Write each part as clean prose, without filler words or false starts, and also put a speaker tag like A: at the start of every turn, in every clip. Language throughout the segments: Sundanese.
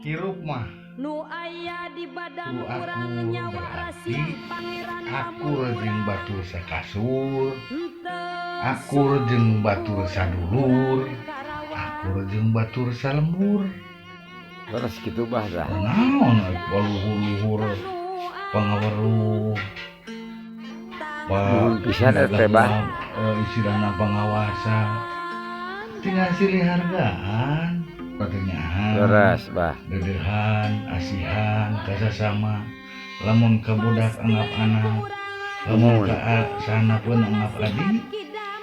A: Hirup mah
B: Nu aya di badan
A: ku
B: urang
A: akur,
B: nyawa
A: berarti
B: rahasia pangeran.
A: Akur jeung batur sakasur,
B: Henteu
A: akur jeung batur sadulur, akur jeung batur salembur.
C: Terus gitu, Bah, tah.
A: Naon luhur-luhur pangaweruh?
C: Nuhun pisan eta teh, Bah.
A: Istilahna pangawasa tinggal silih hargaan katanya.
C: Leres, Bah.
A: Dedehan, asihan kasasama, lamun ka budak anggap anak, lamun
C: Nuhun.
A: Ka sana pun anggap adik,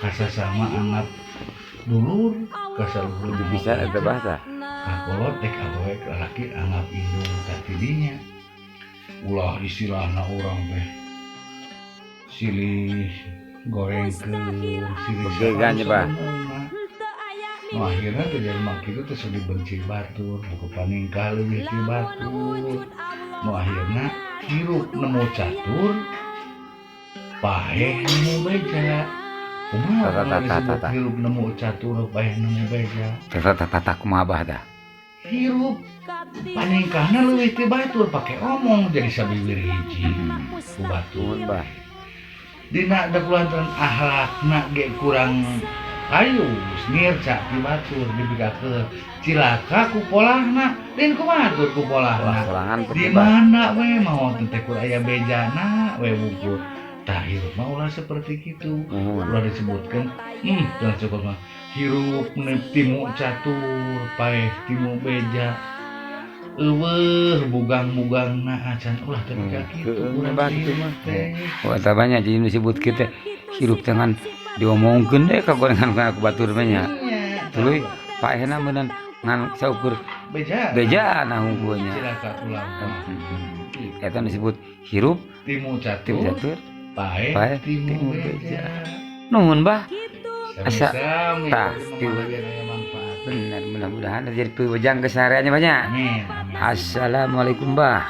A: kasasama anggap dulur, kasaluhur.
C: Gitu pisan eta, Bah, tah.
A: Kakolot dek awewe lalaki anggap indung katidinya. Ulah istilahna urang teh silih gorengkeun, silih.
C: Begegan nya, Bah.
A: Nu akhirnya teh jelema kitu teh sok dibenci batur, buku paningkah leuwih ti batur. Nu akhirna hirup nemu catur, paeh nemu beja. Kumaha
C: Tah, tah,
A: kalau
C: tah,
A: disebut
C: tah, tah.
A: hirup nemu catur, paeh nemu beja?
C: Tah tah tah tah, kumaha, Bah, tah?
A: Hirup paningkahna leuwih ti batur, pake omong jadi sabiwir hiji ku batur.
C: Nuhun, Bah.
A: Dina da kulantaran akhlakna ge kurang ayus ngirca ti batur, dipikakeun cilaka ku polahna, lain ku batur, ku
C: Ulah
A: polahna.
C: Sorangan
A: Di
C: peti, Bah.
A: mana we mau teh kur aya bejana we wungkul. Tah, hirup mah ulah seperti gitu.
C: Nuhun.
A: Ulah disebutkan jangan cukup mah hirup timu catur, paeh timu beja, euweuh bugang-bugangna acan, ulah teh ka kitu.
C: Heueuh,
A: Urang
C: Bah, kitu mah.
A: teh.
C: Oh, eta banyak jadi disebut kita hirup dengan diomongkeun deh kagorengan kana ku batur mah nya.
A: Nya.
C: Tuluy paehna meunang ngan saukur
A: beja.
C: Beja nah hungkulnya.
A: Cilaka ulang.
C: Eta disebut hirup
A: timu catur,
C: timu catur,
A: paeh
C: paeh
A: timu
C: timu
A: beja.
C: Beja. Nuhun, Bah. Asa-
A: Sami-sami.
C: Tah,
A: manfaat.
C: Benar, mudah-mudahan jadi piwejang kesehariannya banyak.
A: Amin, amin.
C: Assalamualaikum, Bah.